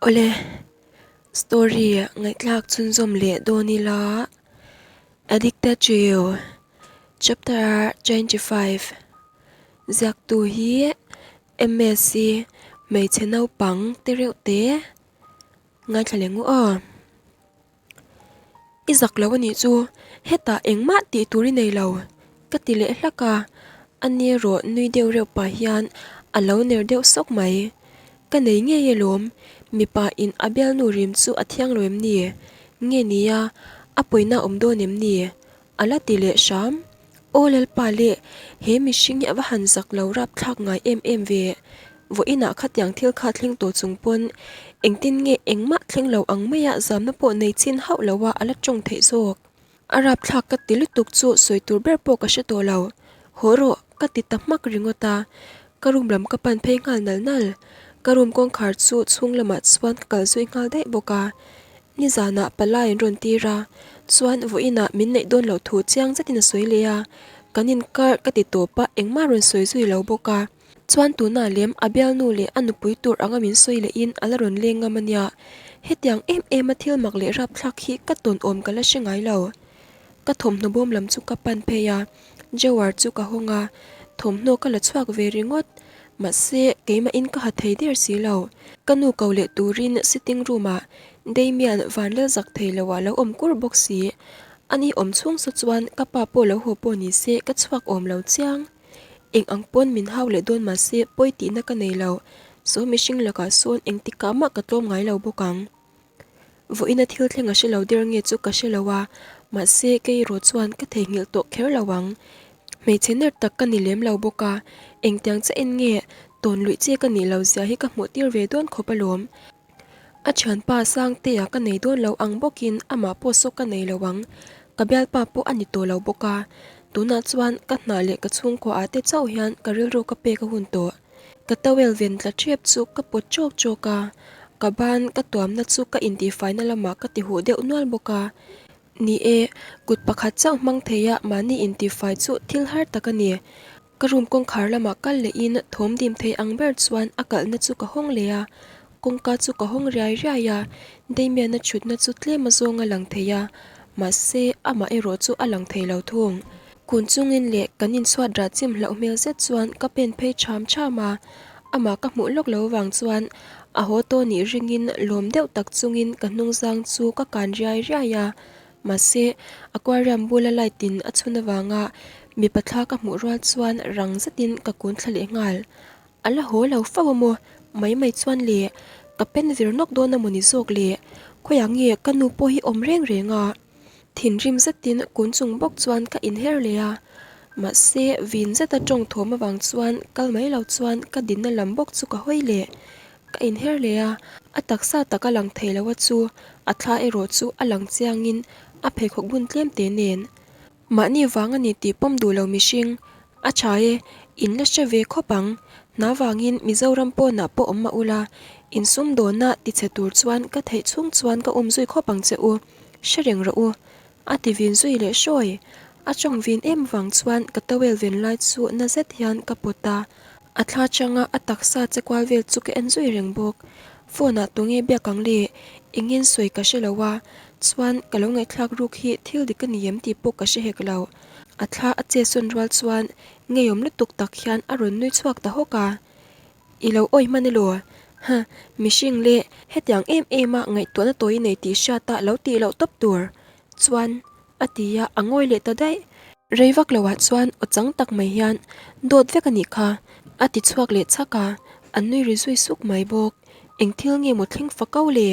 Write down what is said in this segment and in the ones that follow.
Awle, story ngaihthlak chhunzawm leh dawn ila Addicted to You chapter 25 ziaktu hi MSc hmeichhe naupang te reuh te ngaithla leh ngu aw. I zak lo a nih chu, hetah engmah tih tur i nei lo, ka ti leh hlak a, a ni erawh nui deuh reuh pah hian a lo ner deuh sawk mai. Ka nei ngei alawm, mipa in a bialnu rim chu a thiang lo em ni? Nge nia, a pawina awm dawn em ni? A la ti leh hram. Aw Lalpa leh, he mihring hi a va han zak lo rapthlak ngai em em ve. Vawiinah khatiang thil kha thleng tawh chung pawn engtin nge engmah thleng lo ang maia zamna pawh nei chin hauh loa a la tawng theih zawk. A rapthlak ka ti lutuk chu sawi tur ber pawh ka hre tawh lo. Haw rawh, ka ti ta hmak ringawt a. Ka room lam ka pan phei nghal nal nal. Ka room kawngkhar chu chhung lamah chuan ka kal zui nghal daih bawk a. Nizanah palai an rawn tir a, chuan vawiinah min neih dawn loh thu chiang zetin a sawi leh a. Kan inkar ka ti tawp a, engmah rawn sawi zui lo bawk a. Chuan tunah lem a bialnu leh a nupui tur anga min sawi lehin a la rawn leng ngam a nia. Hetiang em em a thil mak leh rapthlak hi ka tawn awm ka la hre ngai lo. Ka thawmhnaw bawm lam chu ka pan phei a, drawer chu ka hawng a, thawmhnaw ka la chhuak ve ringawt. Mahse, keimahin ka ha thei der si lo. Ka nu ko leh turin sitting room ah Damian vanlel zak thei lo ah lo awm kur bawk si. Ani awm chhung saw chuan ka pa pawh lo haw pawh ni se ka chhuak awm lo chiang. Eng ang pawn min hau leh dawn mahse pawi tihna ka nei lo. Saw mihring lakah sawn engtikah mah ka tlawm ngai lo bawk ang. Vawiina thil thleng a hre lo der nge chu ka hre lo a, mahse kei erawh chuan ka theihnghilh tawh kher lo ang. Hmeichhe ner tak ka ni lem lo bawk a, engtiang che en nge tawn luih che ka nih lo zia hi ka hmuh tir ve dawn khawp alawm. A thianpa Sangtea ka nei dawn lo ang bawkin amah pawh saw ka nei lo ang. Ka bialpa pawh a ni tawh lo bawk a, tunah chuan ka hna leh ka chhungkua ah te chauh hian ka rilru ka pek a hun tawh. Ka towel ven tla ṭep chu ka pawt ṭawk ṭawk a, ka ban ka tuamna chu ka intihfaina lamah ka ti huh deuh nual bawk a. Ni e, kut pakhat chauh hmang thei a mahni intihfai chu thil har tak a ni. Ka room kawngkhar lamah kal lehin thawm dim thei ang ber chuan a kalhna chu ka hawng leh a, kawngka chu ka hawng riai riai a, Damian-a thutna chu tlem a zawng a lang thei a, mahse amah erawh chu a lang thei lo thung. Kun chungin leh kan inchhuat rah chim hlauh hmel zet chuan ka pen phei ṭham ṭham a, amah ka hmuh lawk lo vang chuan a haw tawh nih ringin lawm deuh tak chungin ka hnungzang chu ka kan riai riai a, mahse aquarium bula light in a chhun avanga mipa thla ka hmuh rual chuan rang zetin ka kun thla leh nghal. A la haw lo fo a maw? Mai mai chuan le, ka pen vir nawk dawn a maw ni zawk le? Khawiah nge ka nu pawh hi awm reng reng a? Thinrim zetin kun chung bawk chuan ka inher leh a, mahse vin zeta tawng thawm avang chuan kal mai lo chuan ka dinna lam bawk chu ka hawi leh. Ka inher leh a, a taksa tak a lang thei lo a chu a thla erawh chu a lang chiangin a pheikhawk bun tlem te nen. Mahni vang a ni tih pawm duh lo mihring, a tha e, in la hre ve khawp ang. Hna vangin Mizoram pawnah pawh awm mah ula, in sumdawnna tichhe tur chuan ka theih chhung chuan ka um zui khawp ang che u, hre reng rawh u. A ti vin zui leh hrawi. A tawng vin em vang chuan ka towel ven lai chu na zet hian ka pawt a, a thla changa a taksa che kual vel chu ka en zui reng bawk. Phone ah tunge biak ang le? Engin sawi ka hre lo a, chuan ka lo ngaihthlak ruk hi thil dik a ni em tih pawh ka hre hek lo. A thla a che sawn rual chuan ngeiawm lutuk tak hian a rawn nui chhuak ta hawk a. I lo awi hman elaw? Huh, mihring le, hetiang em em a ngaihtuahna tawi nei tih hriat a lo tih loh tawp tur chuan a ti a, a ngawi leh ta daih. Rei vak loah chuan aw chang tak mai hian dawt vek a nih kha, a ti chhuak leh chhak a, an nui ri zui suk mai bawk. Eng thil nge maw thleng fa ko le?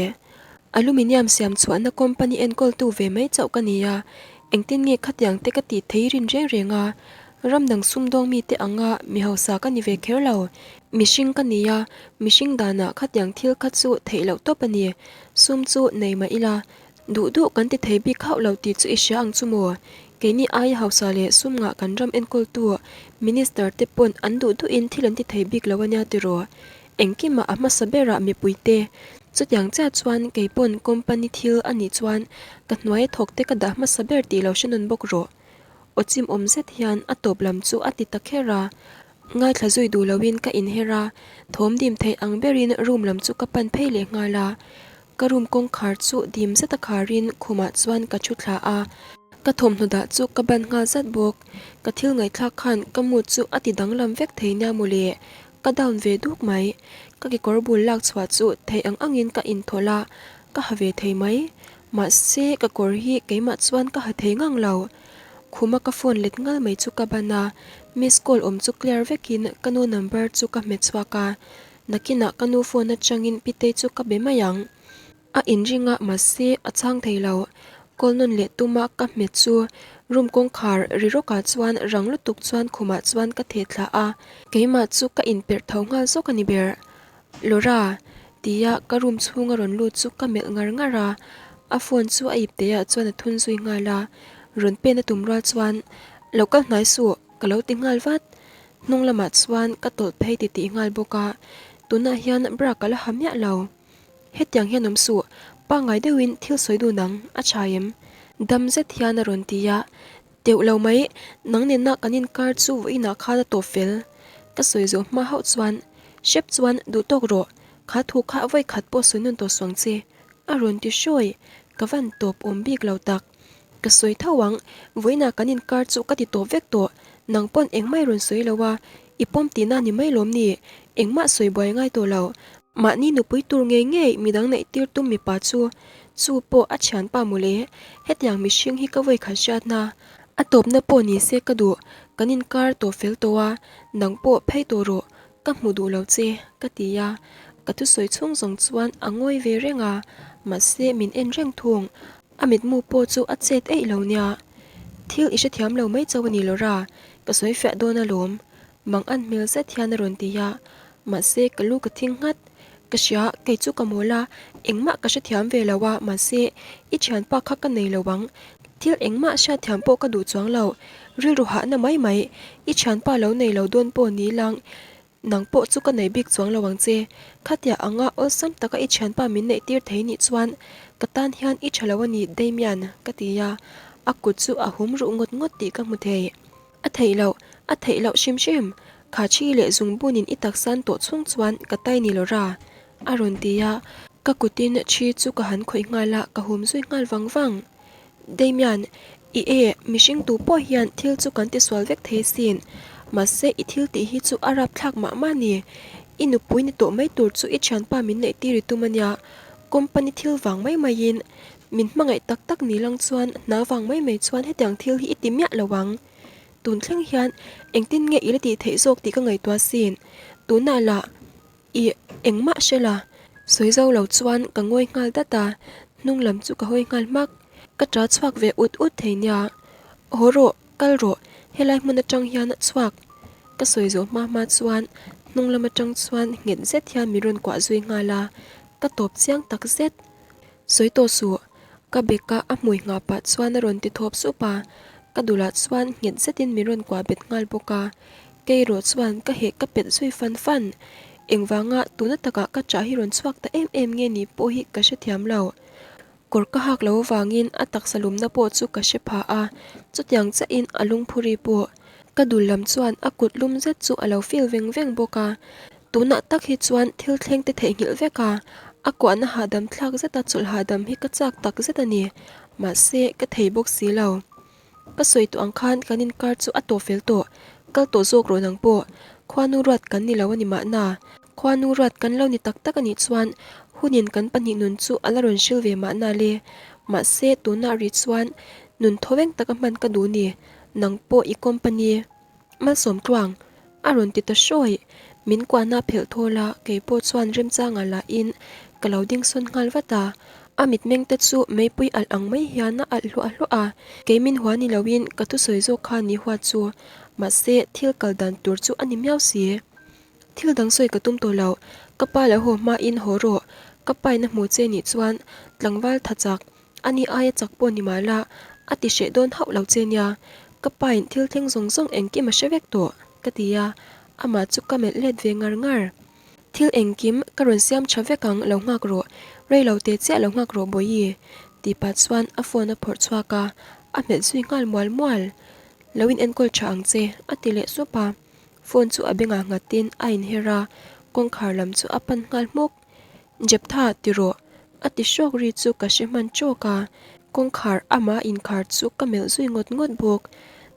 Aluminium siam chhuahna company enkawltu ve mai chauh ka ni a, engtin nge khatiang te ka tih thei rin reng reng a? Ram dang sumdawng mite anga mi hausa ka ni ve kher lo. Mihring ka ni a, mihring danah khatiang thil kha chu theih loh tawp a ni. Sum chu nei mah ila, Duh duh kan ti thei bik hauh lo tih chu i hria ang chu maw? Keini aia hausa leh sum ngah kan ram enkawltu Minister te pawn an duh duhin thil an ti thei bik lo a nia tiraw? Engkimah a hmasa berah mipui te. Chutiang chiah chuan kei pawn company thil a nih chuan ka hnuai a thawk te ka dah hmasa ber tih lo hre nawn bawk rawh. Aw chim awm zet hian a tawp lam chu a ti ta kher a. Ngaithla zui duh loin ka inher a, thawm dim theih ang berin room lam chu ka pan phei leh nghal a. Ka room kawngkhar chu dim zet a kharin khumah chuan ka thu thla a, ka thawmhnaw dah chu ka ban nghal zat bawk. Ka thil ngaihthlak khan ka mood chu a ti danglam vek thei nia mawle, ka down ve duk mai. Ka kekawr bul lak chhuah chu theih ang angin ka inthawlh a, ka ha ve thei mai. Mahse ka kawr hi keimah chuan ka ha thei ngang lo. Khuma ka phone let ngal mai chu ka ban a, miss call awm chu clear vekin ka nu number chu ka hmet chhuak a, nakinah ka nu phone atangin Pitei chu ka be mai ang. A inring a mahse a chhang thei lo, call nawn leh tuma ka hmet chu room kawngkhar ri rawkah chuan rang lutuk chuan khumah chuan ka theh thla a, keimah chu ka inperh tho nghal zawk a ni ber. Laura, tia ka room chhunga rawn lut chu ka melh ngar ngar a, a phone chu a ipteah chuan a thun zui nghal a, rawn pen a tum rual chuan, Lo kal hnai suh, ka lo ti nghal vat. Hnung lamah chuan ka tawlh phei titih nghal bawk a, tunah hian bra ka la ha miah lo. Hetiang hian awm suh, pangngai deuhin thil sawi dun ang, a tha em? Dam zet hian a rawn ti a, Teuh lo mai, nang nena kan inkar chu vawiinah khan a tawp fel. Ka sawi zawh hma hauh chuan, Hrep chuan duh tawk rawh, kha thu kha vawi khat pawh sawi nun tawh suang che, a rawn ti hruai, ka van tawp awm bik lo tak. Ka sawi tho ang, vawiinah kan inkar chu ka ti tawp vek tawh, nang pawn engmah i rawn sawi lo a, i pawm tihna ni mai lawm ni, engmah sawi buai ngai tawh lo. Mahni nupui tur ngei ngei midang neih tir tum mipa chu, chu pawh a thianpa mawle, hetiang mihring hi ka vawi khat hriatna. A tawpna pawh ni se ka duh, kan inkar tawh fel tawh a, nang pawh phei tawh rawh, ka hmu duh lo che, ka ti a, ka thusawi chhung zawng chuan a ngawi ve reng a, mahse min en reng thung, a mitmu pawh chu a chet eih lo nia. Thil i hrethiam lo mai chauh a ni Laura, ka sawi fiah dawn alawm, Mang an hmel zet hian a rawn ti a, mahse ka lu ka thing nghat. Ka hria, kei chu ka mawl a, engmah ka hrethiam ve lo a, mahse i thianpa kha ka nei lo ang. Thil engmah hriatthiam pawh ka duh chuang lo, rilru hahna mai mai, i thianpa lo nei lo dawn pawh ni lang, nang pawh chu ka nei bik chuang lo ang che. Khatia anga awlsam taka i thianpa min neih tir thei nih chuan ka tan hian i tha lo a ni Damian, ka ti a, a kut chu a hum ruh ngawt ngawt tih ka hmu thei. A theih loh, a theih loh hrim hrim. Kha thi leh zungbunin i taksan tawh chhung chuan ka tai ni Laura, a rawn ti a. Ka kutin thi chu ka han khawih nghal a, ka hum zui nghal vang vang. Damian, i e, mihring tu pawh hian thil chu kan tisual vek thei sin. Mahse i thil tih hi chu a rapthlak mah mah ni. I nupui ni tawh mai tur chu i thianpa min neih tir i tum a nia. Company thil vang mai maiin Min hmangaih tak tak ni lang chuan hna vang mai mai chuan hetiang thil hi i ti miah lo ang. Tun thleng hian engtin nge i la tih theih zawk tih ka ngaihtuah sin. Tunah lah i engmah hre la. Sawi zo lo chuan ka ngawi nghal dat a, hnung lam chu ka hawi nghal hmak. Ka ta chhuak ve ut ut thei nia. Haw rawh, kal rawh, helai hmun atang hian a chhuak. Ka sawi zawh hma hma chuan hnung lam atang chuan nghet zet hian min rawn kuah zui nghal a, ka tawp chiang tak zet. Sawi tawh suh, ka beka a hmui nghah pah chuan a rawn ti thawp sup a, ka dulah chuan nghet zetin min rawn kuah bet nghal bawk a, kei erawh chuan ka heh ka pet zui fan fan. Engvanga tuna takah ka chah hi rawn chhuak ta em em nge ni pawh hi ka hrethiam lo. Kawr ka hak lo avangin a taksa lumna pawh chu ka hre pha a, chutiang chiahin a lungphuri pawh. Ka dul lam chuan a kut lum zet chu a lo feel veng veng bawk a, Tunah tak hi chuan thil thleng te theihnghilh vek a, a kuahna hahdam thlak zeta chawlh hahdam hi ka chak tak zet a ni. Mahse, ka thei bawk si lo. Ka sawi tawh ang khan kan inkar chu a tawh fel tawh, kal tawh zawk rawh nang pawh. Khuanu ruat kan ni lo a ni mahna. Khuanu ruat kan lo ni tak tak a nih chuan hunin kan pahnih nun chu a la rawn hril ve mahna le. Mahse, tunah rih chuan nun thawveng taka hman ka duh ni. Nang pawh i company. Malsawm tluang, a rawn ti ta hrawi. Min kuahna phelh thawl a, kei pawh chuan remchanga lahin ka lo ding sawn nghal vat a. A mitmeng te chu meipui alh ang mai hian a alh hluah hluah a, kei min hua ni loin ka thusawi zawk kha ni huat chu. Mahse, thil kal dan tur chu a ni miau si. Thil dang sawi ka tum tawh lo, ka pa lo haw hmain haw rawh, ka pain a hmu che nih chuan tlangval tha chak Ani aia chak pawh ni mah la, a ti hreh dawn hauh lo che nia. Ka pain thil thleng zawng zawng engkim a hre vek tawh, ka ti a, amah chu ka melh let ve ngar ngar. Thil engkim ka rawn siam tha vek ang, lo nghak rawh, rei lo te chiah lo nghak rawh Bawihi, tih pah chuan a phone a phawrh chhuak a, a hmelh zui nghal mual mual. Lo in enkawl tha ang che, a ti leh sup a. Phone chu a bengah nghatin a inher a, kawngkhar lam chu a pan nghal hmawk. Jeptha, ti rawh, a ti hrawk ri chu ka hre hman tawk a, kawngkhar amah inkhar chu ka melh zui ngawt ngawt bawk.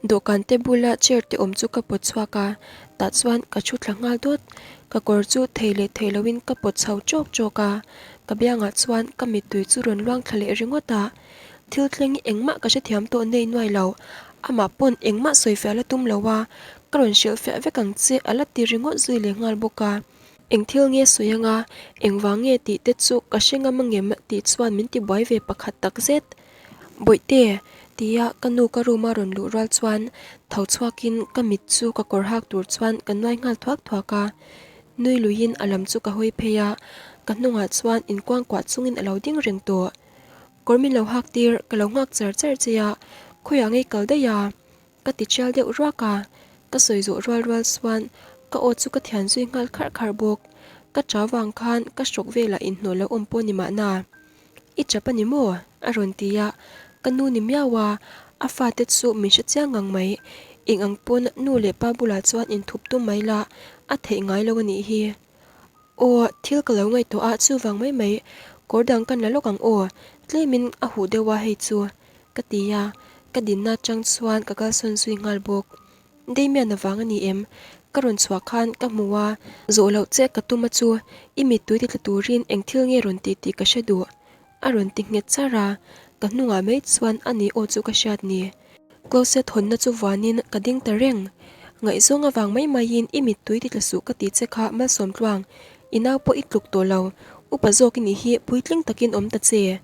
Dawhkan te bula chair te awm chu ka pawt chhuak a, tah chuan ka thu thla nghal dawt. Ka kawr chu thei leh thei loin ka pawt chho tawk tawk a, ka biangah chuan ka mittui chu rawn luang thla leh ringawt a. Thil thleng hi engmah ka hrethiam tawh nei nuai lo, amah pawn engmah sawifiah la tum lo a, ka rawn hrilhfiah vek ang che a la ti ringawt zui leh nghal bawk a. Eng thil nge sawi anga, engvang nge tih te chu ka hre ngam angem tih chuan min ti buai ve pakhat tak zet. Bawihte, tia ka nu ka room a rawn luh rual chuan tho chhuakin ka mit chu ka kawr hak tur chuan ka nuai nghal thuak thuak a. Nui luiin a lam chu ka hawi phei a, ka hnungah chuan inkuangkuah chungin a lo ding reng tawh. Kawr min lo hak tir, ka lo nghak char char che a, khawiah ngei kal daih a? Ka ti chial deuh ruak a, ka sawi zawh rual rual chuan ka aw chu ka thian zui nghal kharh kharh bawk. Ka ṭa vang khan ka hrawk velah inhnawh lo awm pawh ni mahna. I ṭap a ni maw? a rawn ti a, ka nu ni miau a, a fate chu min hre chiang ngang mai. Eng ang pawn nu leh pa bulah chuan inthup tum mai la, a theih ngai lo a nih hi. Aw, thil ka lo ngaihtuah a, chuvang mai mai, kawr dang kan la lawk ang aw, tlemin a huh deuh a hei chu, ka ti a, ka dinna atang chuan ka kalsawn zui nghal bawk. Damian avang a ni em? Ka rawn chhuah khan ka hmu a, zawh loh che ka tum a chu, i mittui ti tla turin eng thil nge rawn ti tih ka hre duh. A rawn ti nghet char a, ka hnungah mai chuan a ni aw chu ka hriat ni. Closet hawnna chu vuanin ka ding ta reng. Ngaihzawng avang mai maiin i mittui ti tla suh ka ti che kha Malsawm Tluang, i nau pawh i tluk tawh lo, upa zawk i nih hi puitling takin awm ta che.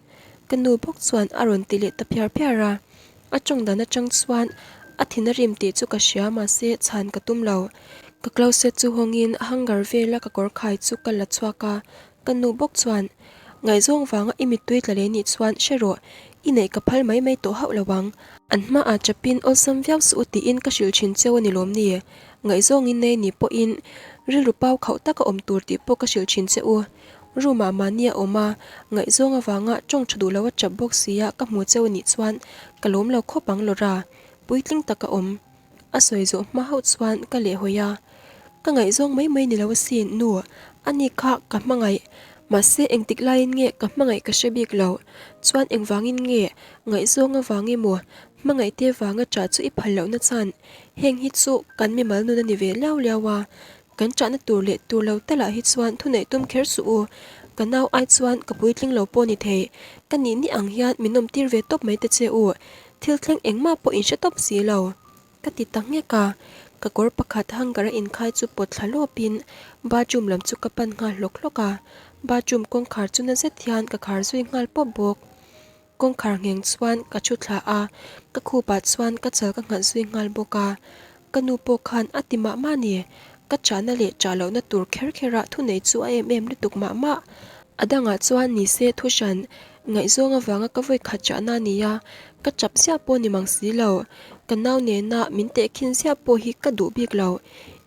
Ka nu bawk chuan a rawn ti leh ta phiar phiar a, a tawng dan atang chuan a thin a rim tih chu ka hria mahse chhan ka tum lo. Ka closet chu hawngin hanger vela ka kawr khai chu ka la chhuak a, Ka nu bawk chuan, Ngaihzawng vanga i mittui tla leh nih chuan hre rawh, i neih ka phal mai mai tawh hauh lo ang. An hmaah chapin awlsam viau suh u tiin ka hrilh thin cheu a ni lawm ni? Ngaihzawng in nei ni pawhin rilru pau khauh taka awm tur tih pawh ka hrilh thin che u. Room-ah mahni a awm a, ngaihzawng avanga tawng tha duh lo a chap bawk sia ka hmu cheu a nih chuan ka lawm lo khawp ang Laura, puitling taka awm. A sawi zawh hma hauh chuan ka lehhawi a, Ka ngaihzawng mai mai ni lo asin, nu, ani kha ka hmangaih. Mahse engtik laiin nge ka hmangaih ka hre bik lo. Chuan engvangin nge ngaihzawng avang emaw hmangaihte vanga ṭah chu i phal lohna chan? Heng hi chu kan mimal nun a ni ve liau liau a, kan ṭahna tur leh tur lo talah hi chuan thuneih tum kher suh u. Ka nau ai chuan ka puitling lo pawh ni thei. Ka nih ni ang hian min awmtir ve tawp mai ta che u. Thil thleng engmah pawh in hre tawp si lo. Ka ti ta nghek a, ka kawr pakhat hanger a inkhai chu pawt thla lawpin bathroom lam chu ka pan nghal hlawk hlawk a, bathroom kawngkhar chu na zet hian ka khar zui nghal pawp bawk. Kawngkhar ngheng chuan ka thu thla a, ka khupah chuan ka chal ka nghat zui nghal bawk a, ka nu pawh khan a ti mah mah ni, ka chahna leh chah lohna tur kher kher ah thunei chu a em em lutuk mah mah. A dangah chuan ni se thu hran Ngaihzawng avanga ka vawi khat chahna a ni a, ka chap ziah pawh ni mang si lo. Ka nau nena min tehkhin ziah pawh hi ka duh bik lo.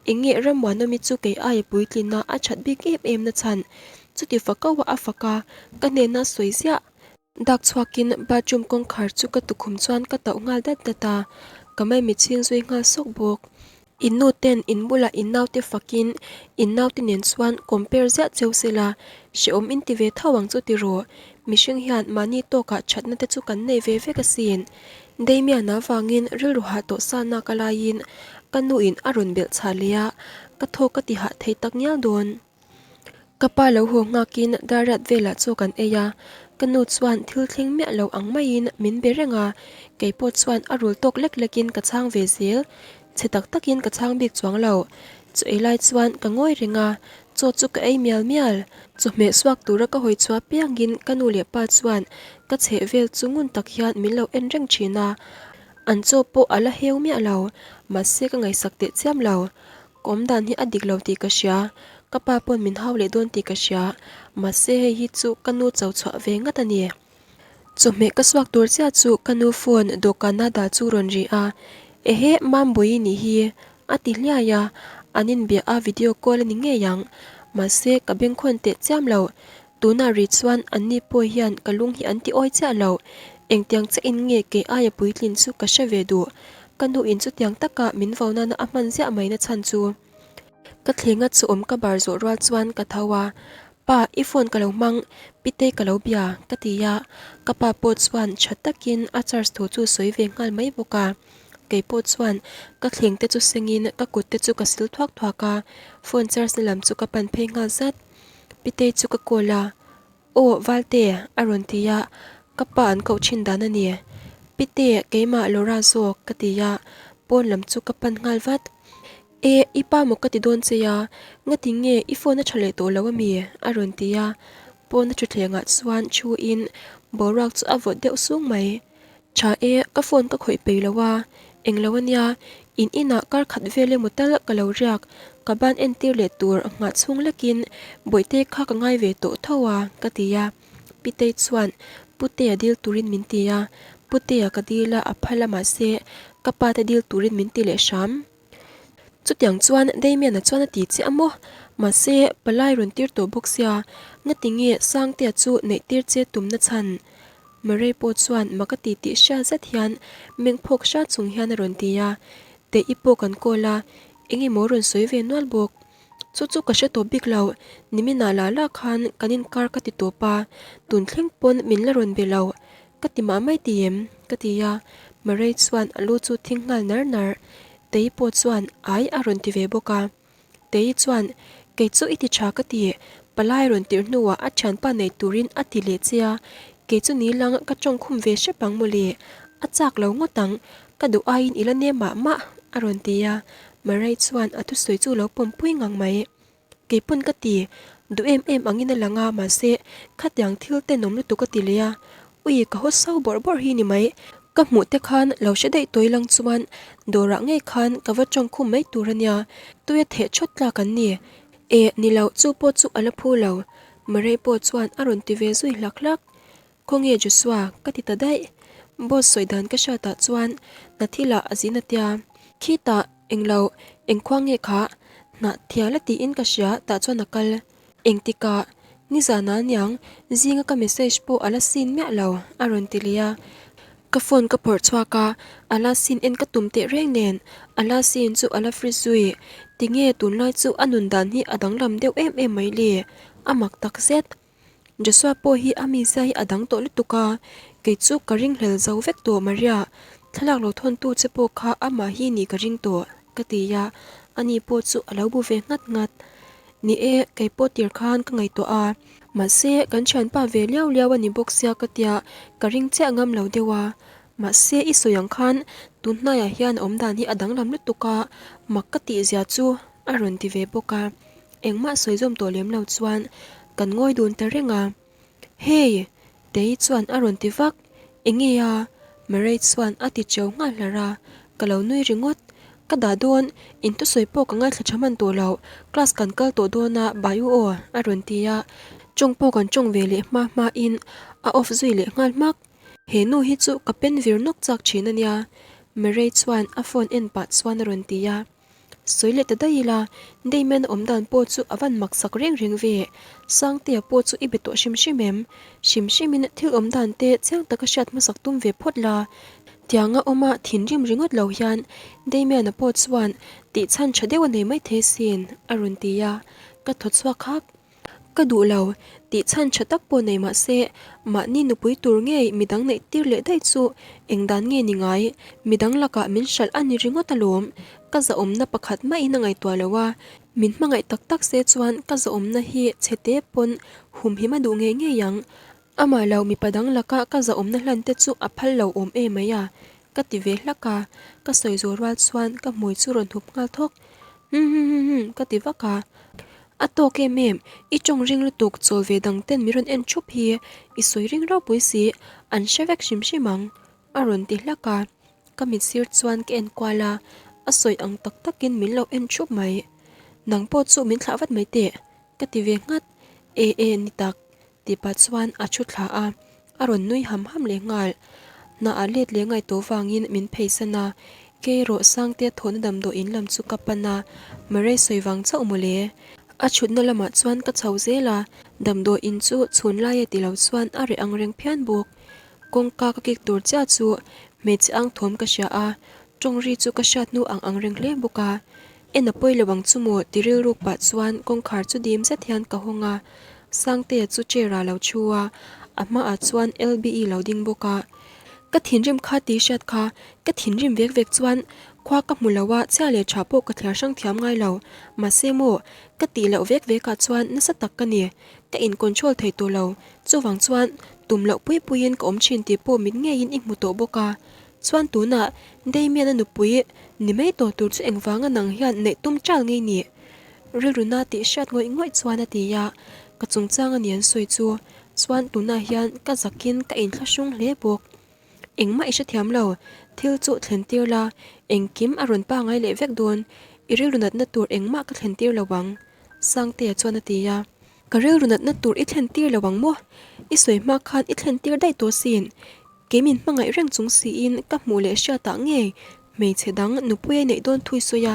Eng nge Rammuanawmi chu kei aia puitlina a that bik em em na chhan? Chuti fakaua a fak a, ka hnena sawi ziah. Dak chhuakin bathroom kawngkhar chu ka tukhum chuan ka tauh nghal dat dat a, ka maimichhing zui nghal sawk bawk. In nu ten in bulah in naute fakin in naute nen chuan compare ziah cheu sela, hrehawm in ti ve tho ang chu tiraw? Mihring hian mahni tawkah thatna te chu kan nei ve vek asin. Damian-a vangin rilru hah tawh sa nak a laiin ka nu in a rawn belh chhah leh a, ka thawk ka ti hah thei tak ngial dawn. Ka pa lo haw nghakin dariat velah chaw kan ei a, ka nu chuan thil thleng miah lo ang maiin min be reng a, kei pawh chuan a rul tawk lek lekin ka chhang ve zel, chhe tak takin ka chhang bik chuang lo. Chaw ei lai chuan ka ngawi reng a, chaw chu ka ei mial mial. Chawhmeh suak tura ka hawi chhuah piangin ka nu leh pa chuan ka chheh vel chu ngun tak hian min lo en reng thin a, an chaw pawh a la heu miah lo, mahse ka ngaihsak teh chiam lo. Ka awm dan hi a dik lo tih ka hria, ka pa pawn min hau leh dawn tih ka hria, mahse hei hi chu ka nu cho chhuah ve ngat a ni. Chawhmeh ka suak tur chiah chu ka nu phone dawhkana dah chu rawn ri a, Ehe Mambawi nih hi a ti hliai a, an inbiah a video call a ni ngei ang, mahse ka bengkhawn teh chiam lo, tunah ri chuan anni pawh hian ka lung hi an ti awi chiah lo, engtiang chiah in nge kei aia puitlin chu ka hre ve duh, Ka nu in chutiang taka min vo nana a hman ziah mai na chhan chu. Ka thlenga chu awm ka bar zawh rual chuan ka tho a, Pa, i phone ka lo hmang, Pitei ka lo bia, ka ti a, ka pa pawh chuan tha takin a charge thu chu sawi ve nghal mai bawk a. Kei pawh chuan ka thleng te chu sengin ka kut te chu ka sil thuak thuak a, phone charge na lam chu ka pan phei nghal zat. Pitei chu ka call a, Aw Valte, a rawn ti a, ka pa an koh thin dan a ni. Pite, keimah Laura zawk, ka ti a, pawn lam chu ka pan nghal vat. E, i pa maw ka ti dawn che a, ngati nge i phone a tha leh tawh lo a mi? a rawn ti a, pawna thutthlengah chuan thu in boruak chu a vawt deuh sung mai. Tha e, ka phone ka khawih peih lo a, englo a nia, in inah kar khat vel emaw tal ka lo riak, ka ban entir leh tur nghah chhung lekin bawihte kha ka ngai ve tawh tho a, ka ti a. Pitei chuan Putea dil turin min ti a, Putea ka dil a, a phal a mahse ka pa te dil turin min ti leh hram. Chutiang chuan Damian-a chuan a ti che a maw? Mahse palai rawn tir tawh bawk sia, ngatinge Sangtea chu neih tir che tumna chhan? Murray pawh chuan mak a ti tih hria zet hian meng phawk hria chung hian a rawn ti a, Teh-i pawh kan call a, eng emaw rawn sawi ve nual bawk. Chu chu ka hre tawh bik lo, niminah lah lah khan kan inkar ka ti tawp a, tun thleng pawn min la rawn be lo. Ka ti mah mai ti em? ka ti a, Murray chuan a lu chu thing nghal nar nar. Tei pawh chuan ai a rawn ti ve bawk a. Tei chuan, Kei chu i ti tha ka ti, palai rawn tirh hnuah a thianpa nei turin a ti leh che a, kei chu ni lang ka tawngkhum ve hrep ang mawle, a chak lo ngawt ang, ka duh aiin i la nem mah mah, a rawn ti a, Murray chuan a thusawi chu lo pawmpui ngang mai. Kei pawn ka ti, duh em em angin a lang a, mahse, khatiang thil tenawm lutuk a ti leh a, ui ka haw so bawrh bawrh hi ni mai, ka hmuh te khan lo hre daih tawi lang chuan dawrah ngei khan ka va tawng khum mai tur a nia, tuia theh thawt tlak an ni. E, ni lo, chu pawh chu a la phu lo, Murray pawh chuan a rawn ti ve zui hlak hlak. Khawnge Joshua? ka ti ta daih. Boss sawi dan ka hriatah chuan hna thilah a zin a tia. Khitah, englo, engkhua nge kha? Hnah thial a tiin ka hria, tah chuan a kal. Engtikah? Nizan ah niang, zinga ka message pawh a la sin miah lo, a rawn ti leh a. Ka phone ka phawrh chhuak a, a la sin en ka tum teh reng nen, a la sin chu a la free zui. Tinge tunlai chu a nun dan hi a danglam deuh em em mai le? A mak takzet. Joshua pawh hi a mizia hi a dang tawh lutuk a, kei chu ka ringhlel zo vek tawh Maria, thlalak lo thawntu che pawh kha amah hi nih ka ring tawh, ka ti a, ani pawh chu a lo bu ve nghat nghat. Ni e, kei pawh tir khan ka ngaihtuah a, mahse kan thianpa ve liau liau a ni bawk sia ka tia ka ring chiah ngam lo deuh a, mahse i sawi ang khan tun hnaiah hian a awmdan hi a danglam lutuk a, mak ka tih zia chu a rawn ti ve bawk a. Engmah sawi zawm tawh lem lo chuan kan ngawi dun ta reng a. Hey! Tei chuan a rawn ti vak. Enge a? Murray chuan a ti cheu nghal hlar a. Ka lo nui ringawt. Ka dah dawn, in thusawi pawh ka ngaithla tha hman tawh lo. Class kan kal tawh dawn a, bye u aw, a rawn ti a. Tawng pawh kan tawng ve leh hma hma in a off zui leh nghal hmak. He nu hi chu ka pen vir nawk chak thin a nia, Murray chuan a phone en pah chuan a rawn ti a. Sawi leh ta daih ila, Damien awm dan pawh chu a van mak sak reng reng ve. Sangtea pawh chu i be tawh hrim hrim em? Hrim hrimin thil awm dan te chiang taka hriat hmasak tum ve phawt la. Tianga awma thinrim ringawt lo hian Damien-a pawh chuan tih chhan tha deuh a nei maithei sin, a rawn ti a, ka thaw chhuak hak. Ka duh lo, tih chhan tha tak pawh nei mah se, mahni nupui tur ngei midang neih tir leh daih chu eng dan nge ni ngai? Midang lakah min hralh a ni ringawt alawm. Ka zahawmna pakhat mahin a ngaihtuah lo a, min hmangaih tak tak se chuan ka zahawmna hi chhe te pawn humhim a duh ngei ngei ang. Amah lo mipa dang laka ka zahawmna hlan te chu a phal lo awm em mai a, ka ti ve hlak a, ka sawi zawh rual chuan ka hmui chu rawn hup nghal thawk. Hum hum hum hum ka ti vak a. A tawk em em, i tawng ring lutuk chawl ve dang ten mi rawn en thup hi i sawi ring ropui si, an hre vek hrim hrim ang, a rawn ti hlak a. Ka mit sir chuan ka en kual a, a sawi ang tak takin min lo en thup mai. Nang pawh chu min thlah vat mai teh, ka ti ve nghat. E e ni tak, Tih pah chuan a thu thla a, a rawn nui ham ham leh nghal. Hna ah let leh ngaih tawh vangin min pheisan a, kei erawh Sangtea thawhna damdawi in lam chu ka pan a, Murray sawi vang chauh mawle. A chhutna lamah chuan ka chho zel a, damdawi in chu chhun laia ti lo chuan a reh ang reng phian bawk. Kawngka ka kik tur chiah chu hmeichhe ang thawm ka hria a, tawng ri chu ka hriat hnu ang ang reng hle bawk a. En a pawi lo ang chu maw ti rilruk pah chuan kawngkhar chu dim zet hian ka hawng a, Sangtea chu chair ah lo thu a, a hmaah chuan LBE lo ding bawk a. Ka thinrim kha tih hriat kha, ka thinrim vek vek chuan khua ka hmu lo a, chhia leh tha pawh ka thliar hrang thiam ngai lo. Mahse maw, ka tih loh vek vek ah chuan nasa tak ka ni, ka in control thei tawh lo. Chuvang chuan tum loh pui puiin ka awm thin tih pawh mit ngeiin i hmu tawh bawk a. Chuan tunah Damian-a nupui ni mai tawh tur chu engvanga nang hian neih tum ṭal ngei ni? Rilru na tih hriat ngawih ngawih chuan a ti a, ka chungchang a ni an sawi chu. Chuan tunah hian ka zakin ka inthlahrung hle bawk. Engmah i hrethiam lo, thil chu thlen tir la, engkim a rawn pangai leh vek dawn, i rilru natna tur engmah ka thlen tir lo ang, Sangtea chuan a ti a. Ka rilru natna tur i thlen tir lo ang maw? I sawi hma khan i thlen tir daih tawh sin. Kei min hmangaih reng chung siin ka hmuh leh hriatah ngei hmeichhe dang nupui a neih dawn thui sawi a.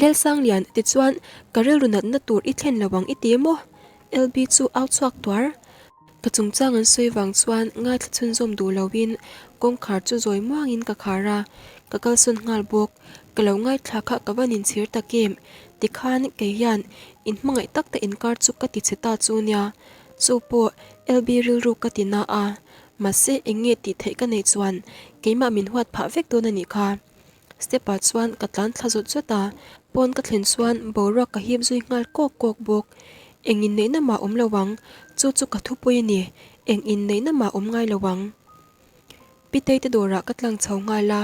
Lelsanglian tichuan ka rilru natna tur i thlen lo ang i ti maw? LB chu au chhuak tuar. Ka chungchang an sawi vang chuan ngaithla chhunzawm duh loin kawngkhar chu zawi muangin ka khar a, ka kalsawn nghal bawk. Ka lo ngaithla kha ka van inchhir tak em? Tikhan kei hian inhmangaih tak te inkar chu ka ti chhe ta chu nia. Chu pawh LB rilru ka ti na a, Mahse eng nge tih theih ka neih chuan keimah min huat phah vek dawn a nih kha. Step ah chuan ka tlan thla zawt zawt a, pawn ka thlen chuan boruak ka hip zui nghal kawk kawk bawk. Eng inneihna mah awm lo ang, chu chu ka thupui a ni, eng inneihna mah awm ngai lo ang. Pitei te dawrah ka tlang chho nghal a,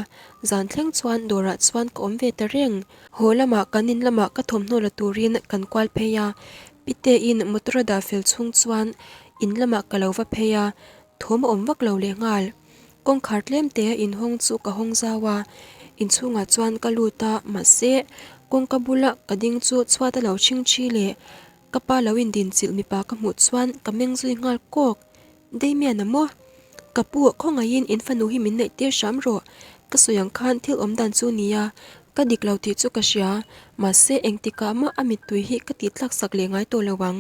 zan thleng chuan dawrah chuan ka awm ve ta reng. Haw lamah kan in lamah ka thawmhnaw la turin kan kual phei a, Piteiin motor a dah fel chhung chuan In lamah ka lo va phei a, thawm a awm vak lo leh nghal. Kawngkhar tlem te a inhawng chu ka hawng zau a, inchhungah chuan ka lut a, mahse kawngka bula ka ding chu chhuat a lo chhing thi leh ka pa lo indinchilh mipa ka hmuh chuan ka meng zui nghal kawk. Damian a maw? Ka pu khawngaihin in fanu hi min neih tir hram rawh. Ka sawi ang khan thil awm dan chu nia, ka dik lo tih chu ka hria, mahse engtikah mah a mittui hi ka tih tlak sak leh ngai tawh lo ang.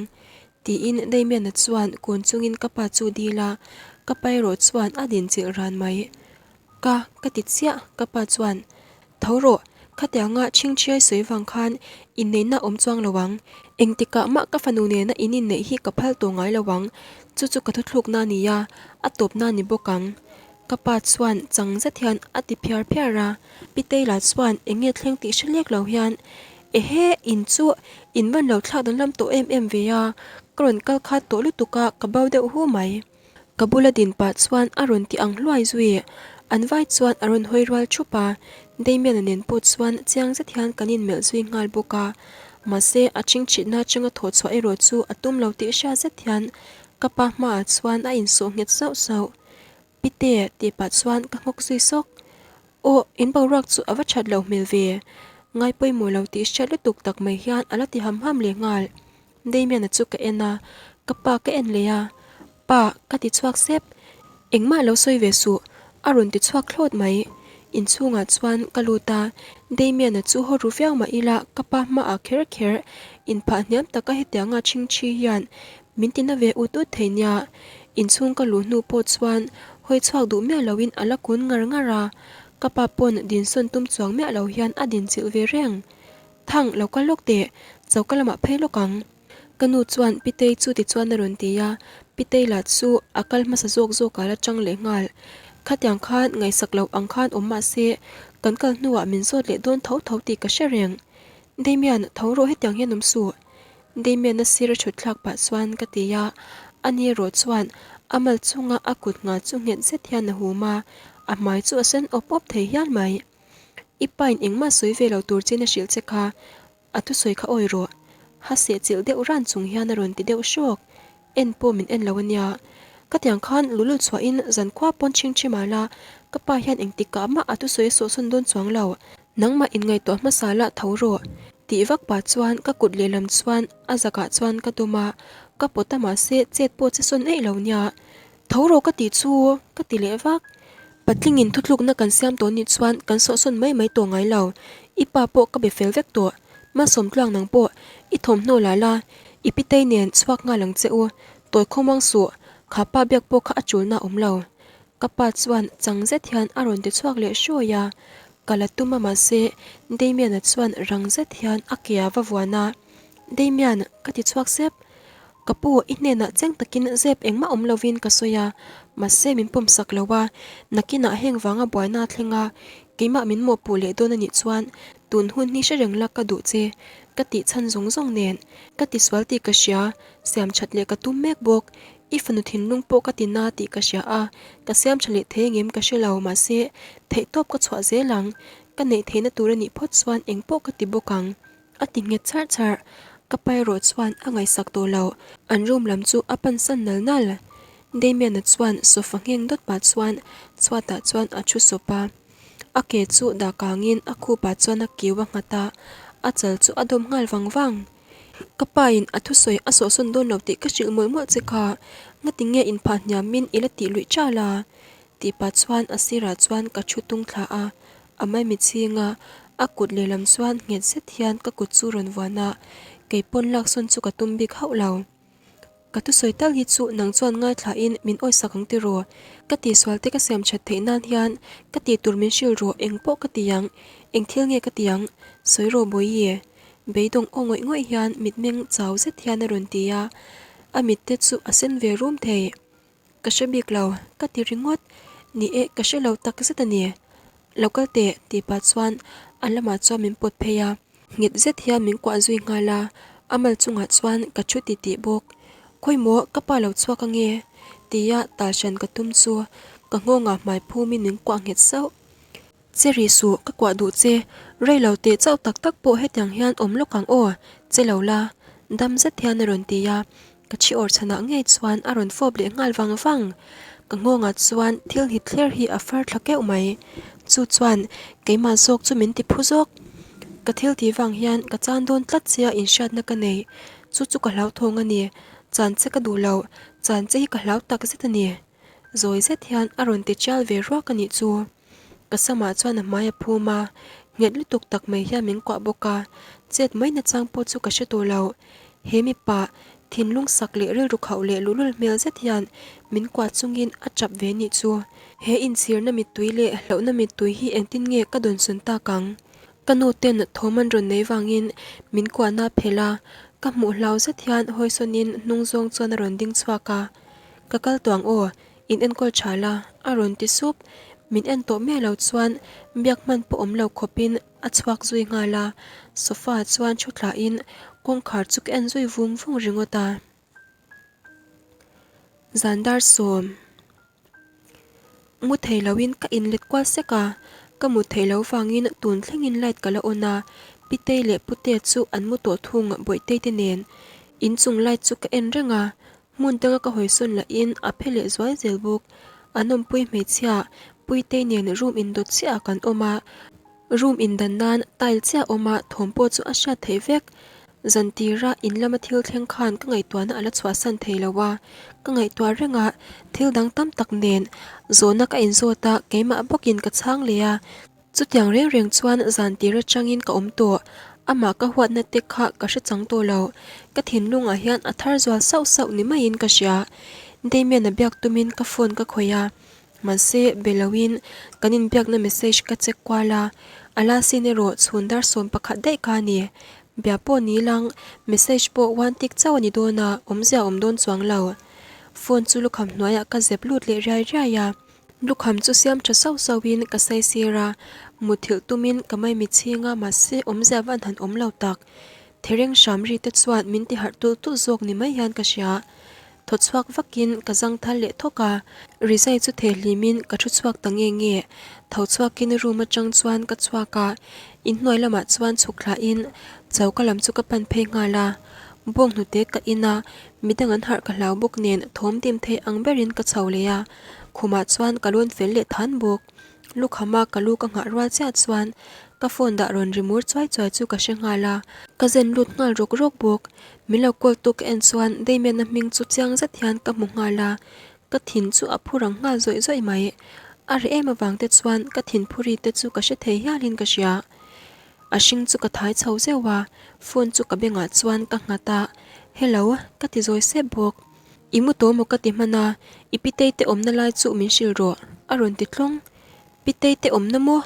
Tiin Damian-a chuan kun chungin ka pa chu dil a, ka pa erawh chuan a dinchilh ran mai. Ka, ka ti chiah, ka pa chuan, Tho rawh, khatianga chhingchhiai sawi vang khan inneihna awm chuang lo ang. Engtikah mah ka fanu nena in inneih hi ka phal tawh ngai lo ang, chu chu ka thuthlukna a ni a, a tawpna a ni bawk ang. Ka pa chuan chang zet hian a ti phiar phiar a, Pi Taylor chuan eng nge thleng tih hre lek lo hian, Ehe, in chu in van lo thlak danglam tawh em em ve a, ka rawn kal khat tawh lutuk a, ka bo deuh hu mai. Ka bula din pah chuan a rawn ti ang hluai zui. An vai chuan a rawn hawi rual thup a, Damian-a nen pawh chuan chiang zet hian kan inmelh zui nghal bawk a. Mahse, a chingchhitna atanga thawh chhuah erawh chu a tum lo tih hria zet hian ka pa hmaah chuan a insawh nghet sauh sauh. Pite, tih pah chuan ka nghawk zui sawk. Aw, in boruak chu a va that lo hmel ve. Ngai pawimawh lo tih hriat lutuk tak mai hian a la ti ham ham leh nghal. Damian-a chu ka en a, ka pa ka en leh a. Pa, ka ti chhuak sep. Engmah lo sawi ve suh, a rawn ti chhuak thlawt mai. Inchhungah chuan ka lut a, Damian-a chu haw ru viau mah ila ka pa hmaah kher kher inphah hniam taka hetianga chhingchhi hian Min ti na ve ut ut thei nia. Inchhung ka luh hnu pawh chuan hawi chhuak duh miah loin a la kun ngar ngar a, ka pa pawn dinsawn tum chuang miah lo hian a dinchilh ve reng. Thang, lo kal lawk teh, choka lamah phei lawk ang. Ka nu chuan Pitei chu tichuan a rawn ti a, Pitei lah chu a kal hmasa zawk zawkah la chang leh nghal. Khatiang khan ngaihsak loh ang khan awm mah se, kan kal hnuah min zawt leh dawn tho tho tih ka hre reng. Damian, tho rawh hetiang hian awm suh. Damian-a sir a thut thlak pah chuan ka ti a, ani erawh chuan a mal chunga a kut nghal chu nghet zet hian a hum a, a hmai chu a sen awp awp thei hial mai. I pain engmah sawi ve lo tur chin a hrilh che kha, a thusawi kha awi rawh. Ha seh chilh deuh ran chung hian a rawn ti deuh hrawk. En pawh min en lo a nia. Ka tiang khan lulul chhuahin zankhua pawn chhing thi mah la, ka pa hian engtikah mah a thusawi a sawhsawn dawn chuang lo. Nangmah inngaihtuah hmasa lah tho rawh. Tih vak pah chuan ka kut lehlam chuan a zakah chuan ka dawm a, ka pawt a mahse chet pawh che sawn eih lo nia. Tho rawh ka tih chu ka ti leh vak. Patlingin thutlukna kan siam tawh nih chuan kan sawhsawn mai mai tawh ngai lo. I pa pawh ka be fel vek tawh. Malsawmtluang nang pawh i thawmhnaw la la, i pitei nen chhuak nghal ang che u. Tawi khawmuang suh, kha pa biak pawh kha a chulna a awm lo. Ka pa chuan chang zet hian a rawn ti chhuak leh hruai a. Kal a tum a mahse Damian-a chuan rang zet hian a ke a va vuan a, Damian, ka ti chhuak sep. Ka pu, i hnenah cheng takin zep engmah awm lovin ka sawi a, mahse min pawm sak lo a, nakinah heng vanga buaina a thleng a, keimah min mawhpuh leh dawn a nih chuan tun hun hi hre reng la ka duh che, ka tih chhan zawng zawng nen ka tisual tih ka hria, siam that leh ka tum mek bawk, i fanu thinlung pawh ka ti na tih ka hria a, ka siam tha leh thei engem ka hre lo, mahse theihtawp ka chhuah zel ang, ka neih theihna tur a nih phawt chuan engpawh ka ti bawk ang. A ti nghet charh charh. Ka pa erawh chuan a ngaihsak tawh lo. An room lam chu a pan san nal nal. Damian-a chuan sofa ngheng dawt pah chuan chhuatah chuan a thu sawp a. A ke chu dah kangin a khupah chuan a kiu a nghat a, a chal chu a dawm nghal vang vang. Ka pain a thusawi a sawhsawn dawn lo tih ka hrilh mawlh mawlh che kha, ngati nge inphah hniamin i la tih luih ṭal a? Tih pah chuan a sirah chuan ka thu tung thla a, A maimi chhinga a kut lehlam chuan nghet zet hian ka kut chu rawn vuan a, kei pawn laksawn chu ka tum bik hauh lo. Ka thusawi tal hi chu nang chuan ngaithlain min awisak ang tiraw? Ka tihsual te ka siam that theih nan hian ka tih tur min hrilh rawh eng pawh ka ti ang, eng thil nge ka ti ang? Sawi rawh Bawihi. Beidawng aw ngawih ngawih hian mitmeng chau zet hian a rawn ti a, a mit te chu a sen ve rum thei. Ka hre bik lo, ka ti ringawt. Ni e, ka hre lo tak zet a ni. Lo kal teh, tih pah chuan a lamah chuan min pawt phei a. Nghet zet hian min kuah zui nghal a, a mal chungah chuan ka thu ti tih bawk. Khawimaw, ka pa lo chhuak ange? tia tal hran ka tum chu ka nghawngah hmai phumin min kuah nghet sauh. Che rih suh, ka kuah duh che. Rei lo teh chauh tak tak pawh hetiang hian awm lawk ang aw, che lo la. Dam zet hian a rawn ti a, ka thi awr chhanah ngei chuan a rawn fawp leh nghal vang vang. Ka nghawngah chuan thil hit thler hi a far thla keuh mai. Chu chuan keimah zawk chu min ti phu zawk. Ka thil tih vang hian ka chan dawn tlat che a inhriatna ka nei. Chu chu ka hlauthawng a ni. Chan che ka duh lo, chan che hi ka hlau tak zet a ni. Zawi zet hian a rawn ti chial ve ruak a nih chu. Ka samah chuan a hmai a phum a, nghet lutuk tak mai hian min kuah bawk a, chet mai nachang pawh chu ka hre tawh lo. He mipa thinlung sak leh rilru khauh leh luhlul hmel zet hian min kuah chungin a tap ve nih chu. He inchhirna mittui leh hlauhna mittui hi engtin nge ka dawnsawn tak ang? Ka nu ten thawm an rawn nei vangin min kuahna a phelh a, ka hmuh hlau zet hian hawisawnin hnung zawng chuan a rawn ding chhuak a. Ka kal tawh ang aw, in enkawl tha la, a rawn ti sup. Min en tawh miah lo chuan biak hman pawh awm lo khawpin a chhuak zui nghal a, sofa ah chuan thu thlahin kawngkhar chu ka en zui vung vung ringawt a. Zan dar sawm. Mu thei loin ka inlet kual sek a, ka mut theih loh vangin tun thlengin light ka la on a, Pitei leh Putea chu an mu tawh thung Bawihtei te nen. Inchung light chu ka en reng a, hmun danga ka hawisawn lahin a phe leh zuai zel bawk. An awmpui hmeichhia Puitei nen room indawt chiah ah kan awm a, Room indan nan tile chiah awm a, thawm pawh chu a hriat theih vek. Zan tira in lama thil thleng khan ka ngaihtuahna a la chhuahsan thei lo a, ka ngaihtuah reng a, thil dang tam tak nen zawhna ka inzawt a, keimah bawkin ka chhang leh a. Chutiang reng reng chuan zan tir atangin ka awm tawh, amah ka huatna te kha ka hre chang tawh lo. Ka thinlungah hian a thar zual sauh sauh ni maiin ka hria. Damian-a biak tumin ka phone ka khawih a, Mahse, be loin kan inbiakna message ka check kual a, a la sin erawh chhun dar 11 daih kha a ni. Bia pawh ni lang, message pawh one tick chauh a ni dawn a, awmzia awm dawn chuang lo. Phone chu lukham hnuaiah ka zep lut leh riai riai a, lukham chu siam tha sauh sauhin ka sai sir a, muthilh tumin ka maimi chhing a, mahse awmzia van han awm lo tak. Thereng hram ri te chuan min ti harh tulh tulh zawk ni mai hian ka hria. Thaw chhuak vakin ka zang thal leh thawk a, rizai chu theh hlimin ka thu chhuak ta nge nge. Tho chhuakin room atang chuan ka chhuak a, inhnuai lamah chuan chhuk thlahin choka lam chu ka pan phei nghal a. Bawng hnute ka in a, midang an harh ka hlau bawk nen thawm dim thei ang berin ka chho leh a, khumah chuan ka lawn fel leh than bawk. Lukhama ka lu ka nghah rual chiah chuan ka phone dah rawn ri mur chuai chuai chu ka hre nghal a, ka zen lut nghal rawk rawk bawk. Min lo call tu ka en chuan Damian-a hming chu chiang zet hian ka hmu nghal a, ka thin chu a phu rang nghal zawih zawih mai. A reh em avang te chuan ka thin phuri te chu ka hre thei hialin ka hria. A hring chu ka thai chho zeuh a, phone chu ka bengah chuan ka nghat a, Hello, ka ti zawi sep bawk. I mu tawh maw ka ti hman a, i pitei te awmna lai chu min hrilh rawh, a rawn ti tlawng. Pitei te awmna maw?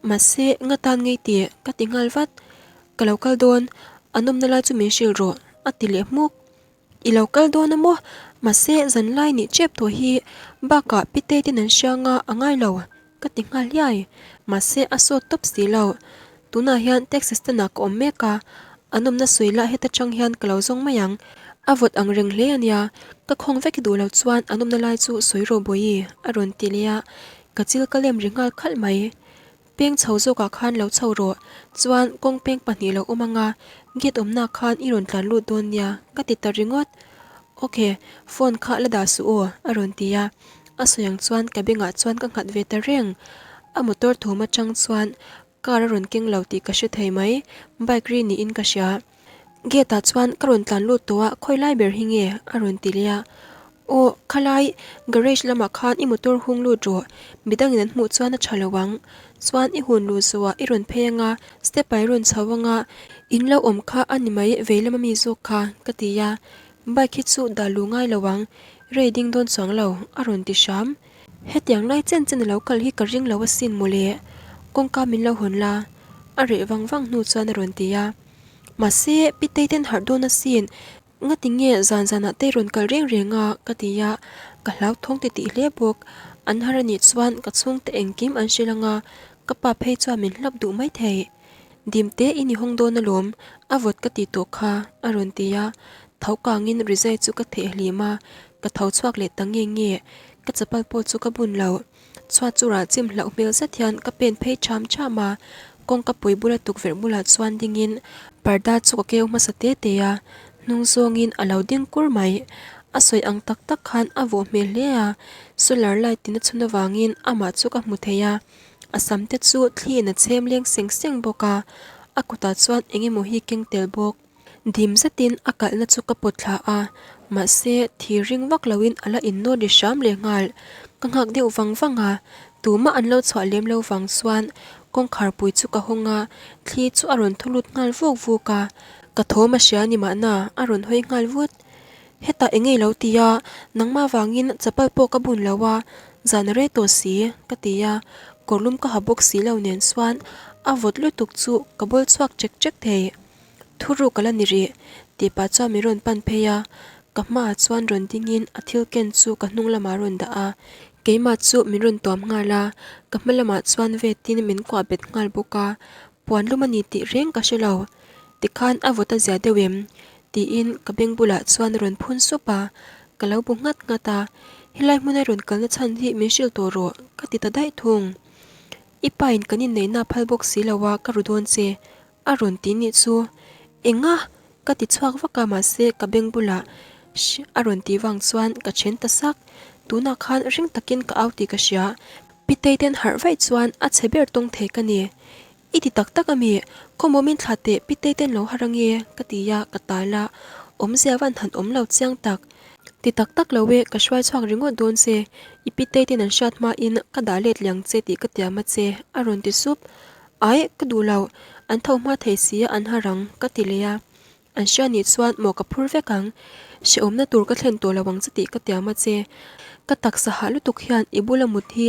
Mahse, nga tan ngei tih ka ti nghal vat. Ka lo kal dawn, an awmna lai chu min hrilh rawh, a ti leh hmuk. I lo kal dawn a maw? Mahse, zanlai nih tep tawh hi bakah Pitei ten an hriang a, a ngai lo, ka ti nghal hliai. Mahse, a sawt tawp si lo. Tunah hian taxi stand ah ka awm mek a, an awmna sawi lah heta tang hian ka lo zawng mai ang. A vawt ang reng hle a nia, ka khawng vek i duh lo chuan an awmna lai chu sawi rawh Bawihi, a rawn ti leh a, ka chil ka lem ri nghal khalh mai. Peng chho zawkah khan lo chho rawh, chuan kawng peng pahnih lo awm anga gate awmna khan i rawn tlan lut dawn nia, ka ti ta ringawt. Ok, phone kha la dah suh aw, a rawn ti a. A sawi ang chuan ka bengah chuan ka nghat ve ta reng. A motor thawm atang chuan car a rawn keng lo tih ka hre thei mai, bike ri niin ka hria. Gate ah chuan ka rawn tlan lut tawh a, khawi lai ber hi nge? a rawn ti leh a. Aw, khalai garage lamah khan i motor hung lut rawh, midangin an hmuh chuan a tha lo ang. Chuan i hun luh zawhah i rawn phei anga, step ah i rawn chho anga, in lo awm kha a ni mai vei lama mi zawk kha, ka ti a. Bike hi chu dah luh ngai lo ang, rei ding dawn chuang lo, a rawn ti hram. Hetiang lai chen chen a lo kal hi ka ring lo asin mawle, kawngka min lo hawn la, a reh vang vang hnu chuan a rawn ti a. Mahse, Pitei ten harh dawn asin, ngati nge zan zanah te rawn kal reng reng a, ka ti a, ka hlauthawng ti tih hle bawk. An har anih chuan ka chhungte engkim an hrilh anga, ka pa phei chuan min hlap duh maithei. Dim te i ni hawng dawn alawm, a vawt ka ti tawh kha, a rawn ti a. Tho kangin rizai chu ka theh hlim a, ka tho chhuak leh ta nge nge, ka chapal pawh chu ka bun lo. Chhuat chu rah chim hlauh hmel zet hian ka pen phei ṭham ṭham a, kawngka pui bula tukverh bulah chuan dingin parda chu ka keu hmasa te te a, hnung zawngin a lo ding kur mai. A sawi ang tak tak khan a vawh hmel hle a, solar light in a chhun avangin amah chu ka hmu thei a. A sam te chu thli in a chhem leng seng seng bawk a, a kutah chuan eng emaw hi keng tel bawk. Dim zetin a kalhna chu ka pawt thla a, mahse thi ring vak loin a la innawt ri hram leh nghal. Ka nghak deuh vang vang a, tumah an lo chhuah lem lo vang chuan kawngkhar pui chu ka hawng a, thli chu a rawn thaw lut nghal vuk vuk a. Ka thawm a hria ni mahna a rawn hawi nghal vut. Hetah eng ngei lo ti a, nangmah vangin chapal pawh ka bun lo a, zan a rei tawh si, ka ti a, kawrlum ka ha bawk si lo nen chuan a vawt lutuk chu ka bawl chhuak chek chek thei. Thu ruk a la ni rih, tih pah chuan min rawn pan phei a, ka hmaah chuan rawn dingin a thil ken chu ka hnung lamah a rawn dah a, keimah chu min rawn tuam nghal a, ka hma lamah chuan vetin min kuah bet nghal bawk a, puan lum a ni tih reng ka hre lo. Tikhan a vawt a zia deuh em? tiin ka beng bulah chuan a rawn phun sup a, ka lo bu nghat nghat a, helai hmuna rawn kalna chhan hi min hrilh tawh rawh ka ti ta daih thung. I pa in kan inneihna a phal bawk si lo a, ka ru dawn che a rawn ti nih chu. Enga? ka ti chhuak vak a mahse ka beng bulah Shh a rawn tih vang chuan ka then ta sak. Tunah khan ring takin ka au tih ka hria. Pitei ten harh vaih chuan a chhe ber tawng thei ka ni. I ti tak tak ami? Khawmawmin thla teh Pitei ten lo har ange ka ti a, ka tal a. Awmzia van han awm lo chiang tak. Ti tak tak lo e, ka hruai chhuak ringawt dawn che. I Pitei ten an hriat hmain ka dah let liang che tih ka tiam a che a rawn ti sup. Ai, ka duh lo. An tho hma thei si a, an har ang, ka ti leh a. An hria nih chuan maw ka phur vek ang. Hrehawmna tur ka thlen tawh lo ang che tih ka tiam a che. Ka taksa hah lutuk hian i bula mut hi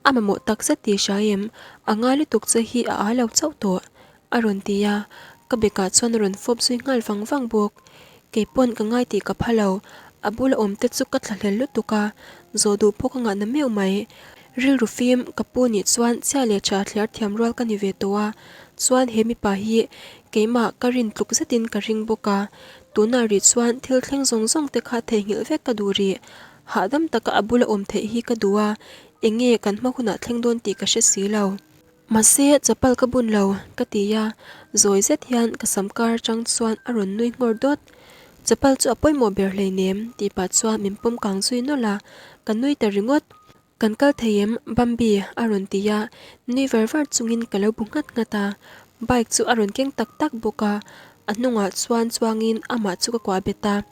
a mamawh tak zet tih hria em? A ngai lutuk che hi a ai lo chauh tawh, a rawn ti a. Ka bekah chuan a rawn fawp zui nghal vang vang bawk. Kei pawn ka ngai tih ka pha lo, a bula awm te chu ka thlahlel lutuk a, zawh duh pawh ka ngahna meuh mai. Rilru fim ka pu nih chuan chhia leh tha thliar thiam rual ka ni ve tawh a, chuan he mipa hi keimah ka rin tluk zetin ka ring bawk a, tunah rih chuan thil thleng zawng zawng te kha theihnghilh vek ka duh rih. Hahdam taka a bula awm theih hi ka duh a, eng nge kan hma hunah thleng dawn tih ka hre si lo. Mahse, chapal ka bun lo, ka ti a, zawi zet hian ka sam kar atang chuan a rawn nui nghawr dawt. Chapal chu a pawimawh ber hleinem, tih pah chuan min pawm kang zui nawlh a, ka nui ta ringawt. Kan kal thei em, Bambi? a rawn ti a, nui var var chungin ka lo bu nghat nghat a. Bike chu a rawn keng tak tak bawk a, a hnungah chuan chuangin amah chu ka kuah bet a.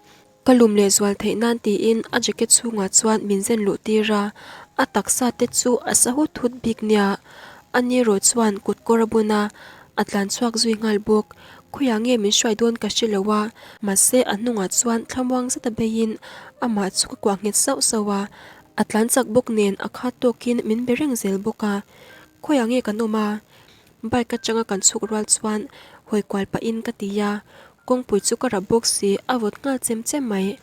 Ka lum leh zual theih nan tiin a jacket chhungah chuan min zen luh tir a, a taksa te chu a sa hut hut bik nia. A ni erawh chuan kut kawr a bun a, a tlan chhuak zui nghal bawk. Khawiah nge min hruai dawn ka hre lo a, mahse a hnungah chuan thlamuang zet a beiin amah chu ka kuah nghet sauh sauh a, a tlan chak bawk nen a khat tawkin min be reng zel bawk a. Khawiah nge kan awm a? Bike atanga kan chhuk rual chuan hawi kual pahin ka ti a, kawngpui chu ka rap bawk si, a vawt nghal chem chem mai.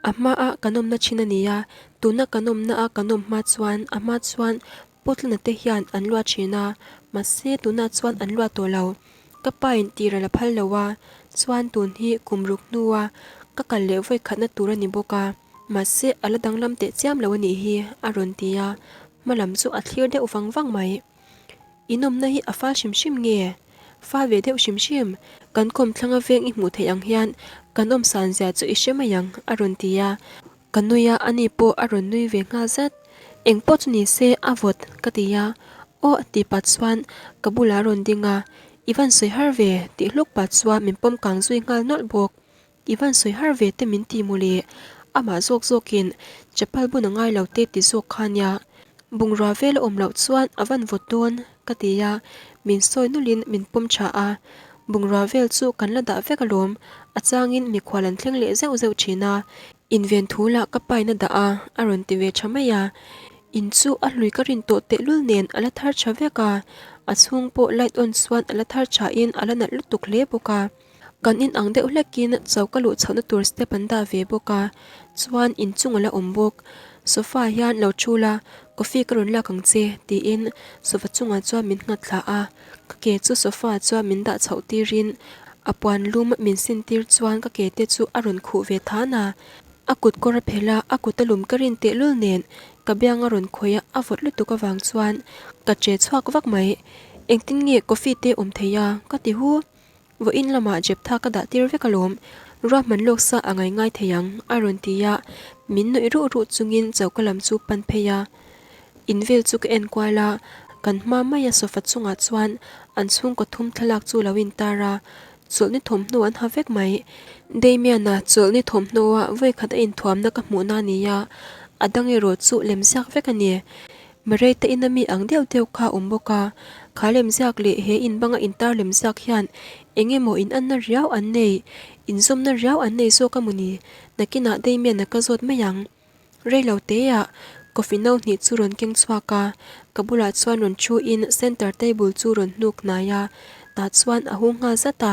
A hmaa kan awmna thin a ni a, tuna kan awmna a kan awm hma chuan a hma chuan Putlana te hian an luah thin a, mahse tunah chuan an luah tawh lo. Ka pa in tir a la phal lo a, chuan tun hi kum ruk hnua ka kal leh vawi khatna tur a ni bawk a, mahse a la danglam teh chiam lo a nih hi, a rawn ti a, hma lam chu a thlir deuh vang vang mai. In awmna hi a fal hrim hrim nge? Fal ve deuh hrim hrim. Kan kawmthlanga veng i hmuh theih ang hian kan awm san zia chu i hre mai ang, a rawn ti a. Ka nui a, ani pawh a rawn nui ve nghal zat. Eng pawh chu ni se a vawt, ka ti a. Aw, tih pah chuan ka bulah a rawn ding a. I van sawi har ve, tih hluk pah chuan min pawm kang zui nghal nawlh bawk. I van sawi har ve te min ti mawle, amah zawk zawkin chapal bun a ngai lo te ti zawk kha nia. Bungrua vel a awm loh chuan a van vawt dawn ka ti a, min sawi nulhin min pawm tha a. Bungrua vel chu kan la dah vek alawm, a changin mikhual an thleng leh zeuh zeuh thin a. Inven thu lah ka pain a dah a, a rawn ti ve tha mai a. In chu a hlui ka rin tawh tehlul nen a la thar tha vek a, a chhung pawh light on chuan a la thar thain a la nalh lutuk hle bawk a. Kan in ang deuh hlekin choka luh chhohna tur step an dah ve bawk a, chuan inchung a la awm bawk. Sofa ah hian lo thu la, coffee ka rawn lak ang che tiin sofa chungah chuan min nghat thla a, ka ke chu sofa ah chuan min dah chhoh tirin a puan lum min sin tir chuan ka ke te chu a rawn khuh ve than a. A kut kawr a phelh a, a kut a lum ka rin tehlul nen ka biang a rawn khawih a, a vawt lutuk avang chuan ka che chhuak vak mai. Engtin nge coffee te awm thei a? ka ti hu. Vawiin lamah Jeptha ka dah tir vek alawm, ruahman lawk sa a ngai ngai thei ang, a rawn ti a, min nuih ruh ruh chungin choka lam chu pan phei a. In vel chu ka en kual a, kan hma maia sofa chungah chuan an chhungkaw thum thlalak chu lo intar a, chawlhni thawmhnaw an ha vek mai. Damian-a chawlhni thawmhnaw-a vawikhat a inthuamna ka hmuhna a ni a, a dang erawh chu lemziak vek a ni. Murray te ina mi ang deuh deuh kha a awm bawk a, kha lemziak leh he in banga intar lemziak hian eng emaw inanna riau an nei, inzawmna riau an nei zawk a maw ni? Nakinah Damian-a ka zawt mai ang. Rei lo teah coffee no hnih chu rawn keng chhuak a, ka bulah chuan rawn thu in center table chu rawn hnuk hnai a, tah chuan a hung nghal zat a.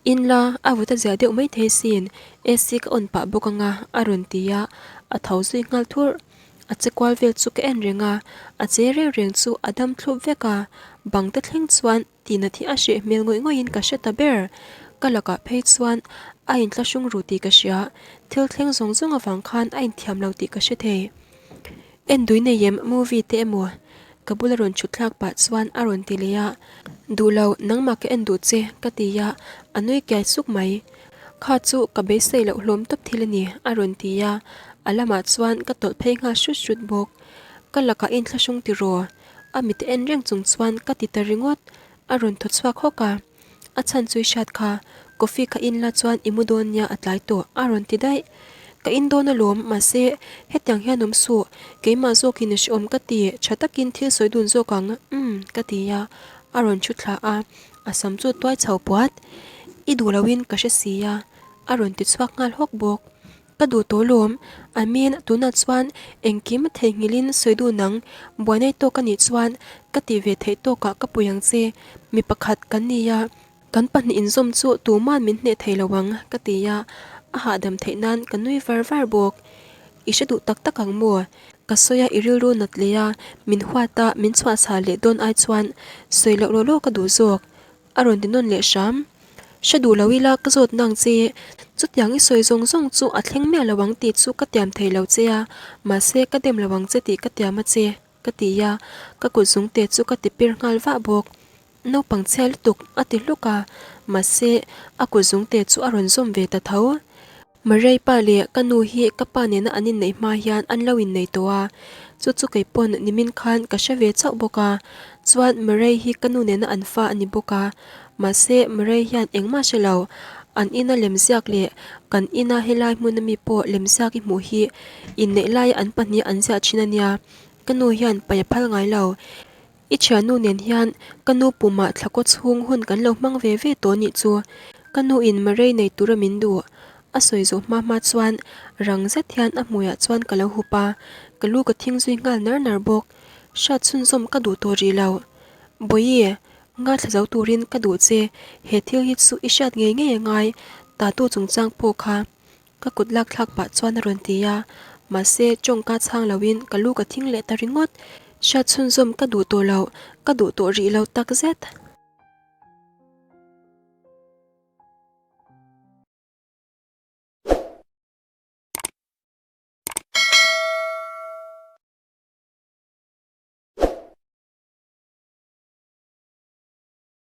In la, a vut a ziah deuh mai thei sin, AC ka on pah bawk anga a rawn ti a, a tho zui nghal thurh. A che kual vel chu ka en reng a, a che reng reng chu a dam thlup vek a, bang te thleng chuan tihna thi a hreh hmel ngawih ngawih in ka hre ta ber. Ka lakah phei chuan a inthlahrung ru tih ka hria, thil thleng zawng zawng avang khan a inthiam lo tih ka hre thei. En dui nei em movie te emaw? Ka bula rawn chhut thlak pah chuan a rawn ti leh a, Duh lo, nangmah ka en duh che ka ti a, a nui kiai suk mai. Kha chu ka beisei loh hlawm tawp thil a ni a rawn ti a, a lamah chuan ka tawlh phei nghal hrut hrut bawk. Ka lakah inthlahrung tiraw? A mit en reng chung chuan ka ti ta ringawt, a rawn thaw chhuak hawk a. A chhan chu i hriat kha, coffee ka in la chuan i mu dawn nia a tlai tawh a rawn ti daih. Ka in dawn alawm, mahse hetiang hian awm suh, keimah zawkin i hreawm ka ti, tha takin thil sawi dun zawk ang, umm ka ti a, a rawn thu thla a, a sam chu tuai chho puat. I duh loin ka hre si a, a rawn ti chhuak nghal hawk bawk. Ka duh tawh lawm, I mean tunah chuan engkim theihnghilhin sawi dun ang, buainai tawk a nih chuan ka tih ve theih tawkah ka pui ang che, mi pakhat kan ni a, kan pahnih inzawm chu tuman min hneh thei lo ang ka ti a, a hahdam theih nan ka nui var var bawk. I hre duh tak tak ang maw? Ka sawi a i rilru nat leh a, min huat a, min chhuahchhah leh dawn ai chuan sawi loh law law ka duh zawk. A rawn ti nawn leh hram. Hre duh lo ila ka zawt nang che, chutiang i sawi zawng zawng chu a thleng miah lo ang tih chu ka tiam thei lo che a, mahse ka dem lo ang che tih ka tiam a che, ka ti a, ka kut zungte chu ka ti pir nghal vah bawk. Naupang chhia lutuk a ti hluk a, mahse a kut zungte chu a rawn zawm ve ta tho. Murray pa leh ka nu hi ka pa nena an inneih hma hian an lo innei tawh a, chu chu kei pawn nimin khan ka hre ve chauh bawk a, chuan Murray hi ka nu nena an fa a ni bawk a, mahse Murray hian engmah hre lo, an ina lemziak leh kan ina helai hmuna mi pawh lemziak i hmuh hi inneih laia an pahnih an ziah thin a nia, ka nu hian pai a phal ngai lo. I thiannu nen hian ka nu pumah thlakaw chhung hun kan lo hmang ve ve tawh nih chu. Ka nu in Murray nei tura min duh. A sawi zawh hma hma chuan rang zet hian a hmuiah chuan ka lo hup a, ka lu ka thing zui nghal nar nar bawk. Hriat chhunzawm ka duh tawh rih lo. Bawihi, Ngaithla zo turin ka duh che, he thil hi chu i hriat ngei ngei a ngai, tatu chungchang pawh kha. Ka kut lak thlak pah chuan a rawn ti a, mahse tawngka chhang loin ka lu ka thing leh ta ringawt. Hriat chhunzawm ka duh tawh lo, ka duh tawh rih lo tak zet.